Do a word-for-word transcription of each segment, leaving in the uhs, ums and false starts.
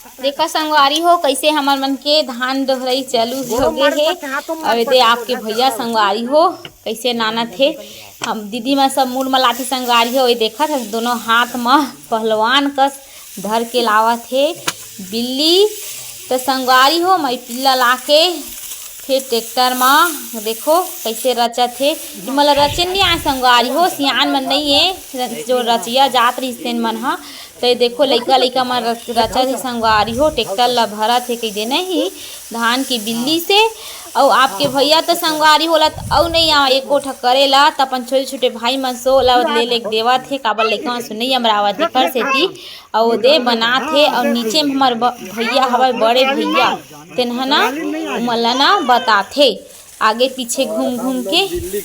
देखा संगवारी हो, कैसे हमर मन के धान डोहरई चालू हो गे हे। अउ एदे आपके भैया संगवारी हो, कैसे नानत हे। हम दीदी मन सब मुड़ मलाती संगवारी हो, ये देखत हस दोनों हाथ म पहलवान कस धर के लावत हे बिल्ली। त संगवारी हो, मैं पिल्ला लाके फिर ट्रैक्टर म देखो कैसे रचत हे। ये मोला रचे नइ आय संगवारी हो, सियान मन नइ ए, जो रचिया जात रहिस तेन मन ह। त ये देखो लइका लइका मन रच-, रचत हे संगवारी हो, ट्रैक्टर ला भरत हे कहि दे नहीं धान की बिल्ली से। अउ आपके भैया त संगवारी हो ला त अउ नइ आवा एको ठक करे ला, त अपन छोटे छोटे भाई मन सो ला ले ले देवत हे, काबर लइका मन सो नइ अमरावत हे कर सेती। अउ ओदे बनात हे, अउ नीचे में हमर ब-, भैया हवय, बड़े भैया, तेन ह ना, उमन ला ना बताथे, आगे पीछे घूम घूम के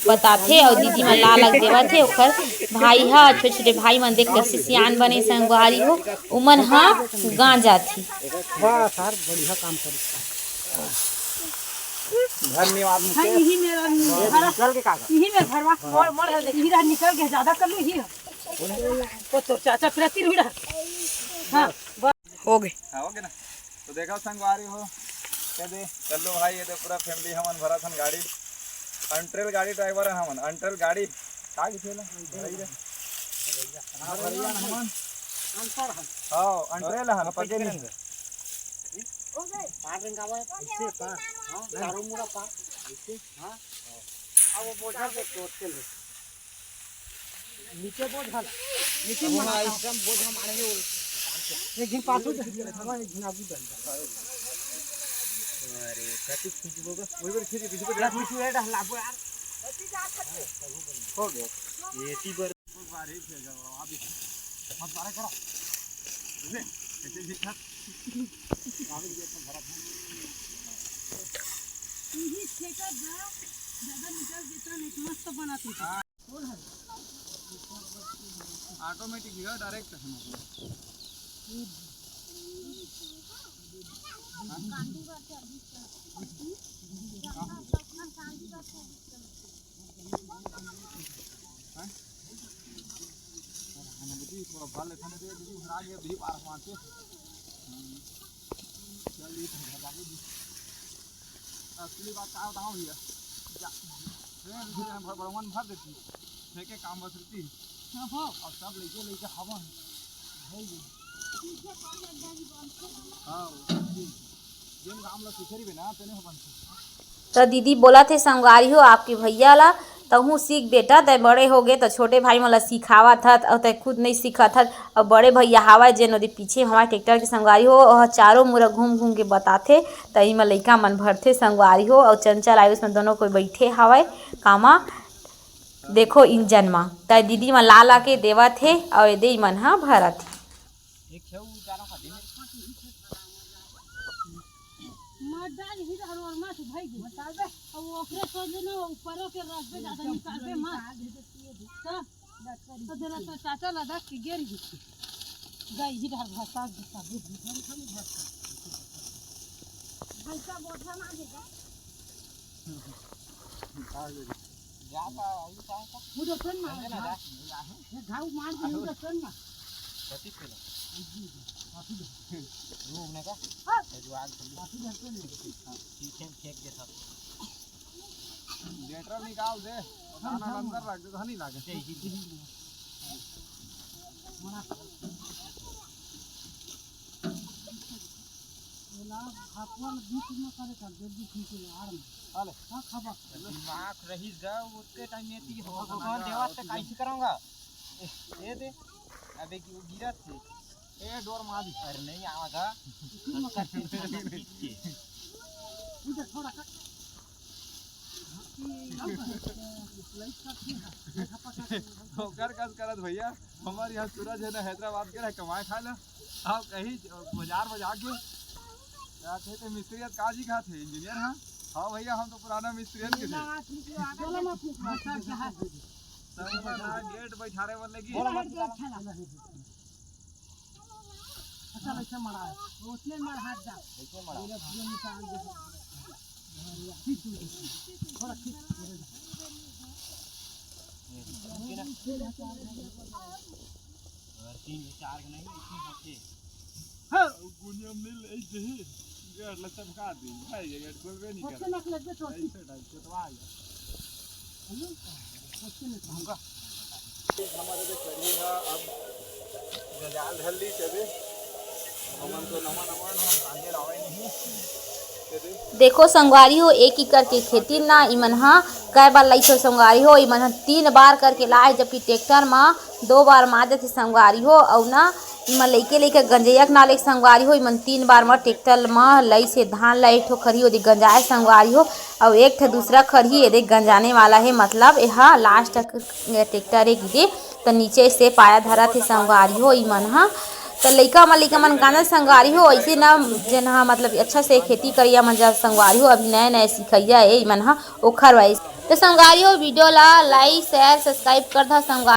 बताथे, अउ दीदी मन ला लग देवत हे। ओकर भाई ह, छोटे छोटे भाई मन देख कैसे सियान बने संगवारी हो, उमन ह गांजाथे। वाह सर, बढ़िया काम करे। धन्यवाद हाँ, मुकेश। यही मेरा ये निकल के का कर? यही मेरा घरवा। मोड़, मोड़ है, देखिए। हीरा निकल के ज्यादा कर लो, ये। वो तो चाचा फिरती हुई रहा। हाँ, बस। हो गए। हाँ, हो गए ना। तो देखा संगवारी हो, ये दे, कल्लू भाई, ये दे पूरा फैमिली हमन भरत हन गाड़ी। अंट्रेल गाड़ी ड्राइवर हन हमन, अंट्रेल गाड़ी। का किथे ला? भरैया। हाँ, भरैया हन हमन। हाँ, अंट्रेल हन, पके नहीं। पार रेंगावा है, इससे पार। हाँ, चारों मुड़ा पार। इससे, हाँ। अब वो बोझा से तोड़ते ले। नीचे बोझ हल। नीचे वो मना एकदम बोझ हम आने हो। एक दिन पाछू दे, हमारे एक दिन आगू दे। अरे, कति खींचबो गा? वही बार खींच, पीछे को जा। पीछे है, डहला को यार। हो गया। ये ती बार। बार ही फेंक जाओ, आप भी। मत बारे करो। ले, ऐसे भी खा। कागज भी अपन भरा था। यही ठेका दा, ज्यादा निकल देता नहीं तो मस्त बनाती थी। हाँ। ऑटोमेटिक ही है, डायरेक्ट है। थोड़ा बाल लेथन दे, दीदी, उधर आ गया, दीदी, पार मारते। चल, ये तो घर आ गई। असली बात का बताऊं भैया, जा, ट्रेन भी हम भर, भर, भर देती, फेंके काम बस रहती। हाँ, हाँ। अब सब लेके, लेके हवा है। हाँ, जेन काम ला सीखे रहिबे ना, तेने हो बनती। त दीदी बोलत हे, "संगवारी हो, आपके भैया ला तहूँ सीख बेटा, तै बड़े हो गे त छोटे भाई मन ला सिखावत हत, अउ तै खुद नइ सीखत हत।" अउ बड़े भैया हावय, जेन ओदे पीछे हमारे ट्रैक्टर के संगवारी हो, ओह चारों मुड़ा घूम घूम के बताथे, त इमा लइका मन भरथे संगवारी हो, अउ चंचल आयुष मन दोनों कोई बइठे हावय कामा, देखो इंजन मा, त दीदी मन ला ला के देवत हे, अउ एदे इमन ह भरत हे। एक छेऊ गाना खा दे। मत डाल, ही हर और मत भाई जी। मत डाल बे। अब वो ओकरे सोच लेना, वो ऊपरों के रस पे ज्यादा निकाल दे मत। तो, तो जरा तो चाचा लगा के गिर गई। गई ही डाल भाषा, भाषा, भाषा। भाई का बोझा ना देगा। जाता, अभी कहाँ का? वो तो सुन ना, समझे ना, जा। ये घाव मार के, वो तो सुन ना। कथी खेला? काफी दे। रोक ना का? हाँ। तो जो आग चली। काफी दे, सुन ना। पीछे में फेंक दे सब। डेटॉल निकाल दे। हाँ, खाना हाँ। अंदर रख दे, तो नहीं लागे। यही। मना। ओला हाथवा ल बीच में करे कर दे, बीच में के आड़ में। हाले। हाँ, खाबा। दिमाग रही गा, ओतके टाइम में ती हो, भगवान देवा से काइसे कराऊंगा? ए, ए दे, अबे कि वो गिरा थे। ए, डोर मार दी। अरे नहीं आवा था। इधर थोड़ा कर। ओकर कस करत भैया, हमारे यहाँ सूरज है ना, हैदराबाद के रहे, कमाए खाए ला। अब कहीं बाजार में जाके जाते तो मिस्त्री आज काजी खात है, इंजीनियर। हाँ, हाँ भैया, हम तो पुराना मिस्त्री के थे। चलो मत निकलो, अच्छा, अच्छा है। सब ना गेट बैठारे वाले की। बोलो मत निकालो। अच्छा लगा। अच्छा, वैसे मरा है। उसने मार हाथ जा। वैसे मरा। मेरा पूरा निकाल दे। थोड़ा खींच। ये, ये ना। तीन, चार के नहीं, इतने होते। हाँ। गुनिया में ले जही, गेट ला चमका दी। भाई, ये गेट खोलबे नहीं करे। ऐसे नक लगबे तो ऐसे टाइप से तो आ गया। हमारे तो करी है अब गजाल धर ली चबे। हमन तो नवा नवा हम आगे लावे नहीं। देखो संगवारी हो, एक एकड़ के खेती ना इमन ह कै बार लइस हो संगवारी हो, इमन ह तीन बार करके लाए, जबकि ट्रैक्टर म दो बार मार देथे संगवारी हो। अउ ना इमन लइके लइके गंजैया के नाले के संगवारी हो, इमन तीन बार म ट्रैक्टर म लइस हे धान ला। एक ठो खरही ओदे गंजाए संगवारी हो, अउ एक ठो दूसरा खरही एदे गंजाने वाला हे, मतलब एहा लास्ट ट्रैक्टर हे गिरे। त नीचे से पाया धरत हे संगवारी हो इमन ह। त लइका मन, लइका मन गांजा संगवारी हो, ऐसे ना जेन ह मतलब अच्छा से खेती करिया मन जा संगवारी हो, अभी नया नया सिखैया ए इमन ह, ओखर वजह से। त संगवारी हो, वीडियो ला like, share, subscribe कर दा संगवारी।